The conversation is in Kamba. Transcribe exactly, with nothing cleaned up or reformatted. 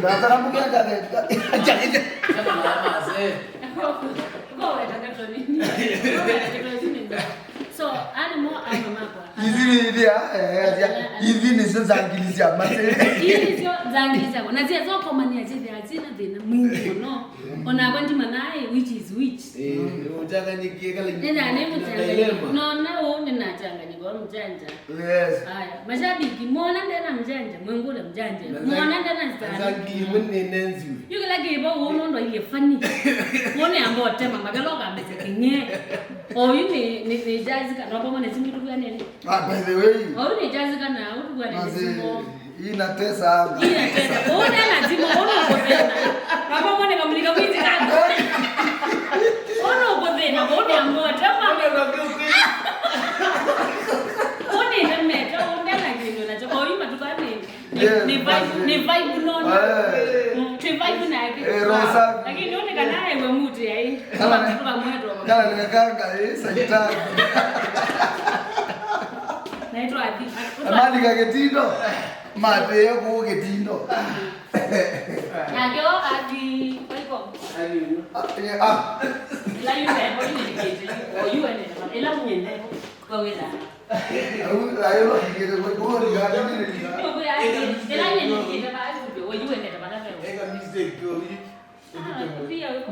Nataka mugenda. Sema na mase. Koweta katoni. Koweta katoni. So, ani mo ama makwa. Izi ni ithi ya, eh, ya, ithi ni sio zangilizia mase. Izi sio zangilizia. Na zia zo komania zithia zina thina mwingi no. Ona kwa ndima naye, which is which. Eh, uchanganyikie kala. Nenda ni mchanganyiko. No, na wewe unachanganyiko mjanja. Yes. Haya, mashabiki, mwona ndena mjanja, mwengule mjanja. Mwona ndena stani. Azangi mwenye nenziwe. Yu kĩla kĩvo wona ndo ile funny. Wone ambao tema magalo ka mese kinye. Oyu ni ni ni jazi ka robo mwana simu tu yani. Ah, by the way. Oyu ni jazi kana utu kwa ni Mazi, simu. Inatesa anga. Ina tena. Wona na simu wona kwa tena. Robo mwana kamulika mwizi kaka. Wona kwa tena, wona ambao tema. Wona na meta, wona na kinyo na chako ima tukani. Ni vibe, ni vibe unaona. Ni vibe na yake. Eh, roho safi. Lakini uone kana ewe mtu ya hii. Kama ni kama mwetu. Kana ni kanga eh, sagitari. Naitwa Adi. Amani ka getindo. Mate ya ku getindo. Nake o Adi, kwa iko. Ani uyu. Ah, yeah, ah. Ila yule, kwa yule kete. O yule ne. Ila mwenye. Kwa wela. Au la yo ni ke ko ko ni ga ni ni. Kwa yule, ila yule kete ba. O yule ne ba. Eka mistake yo. Ah, pia uko.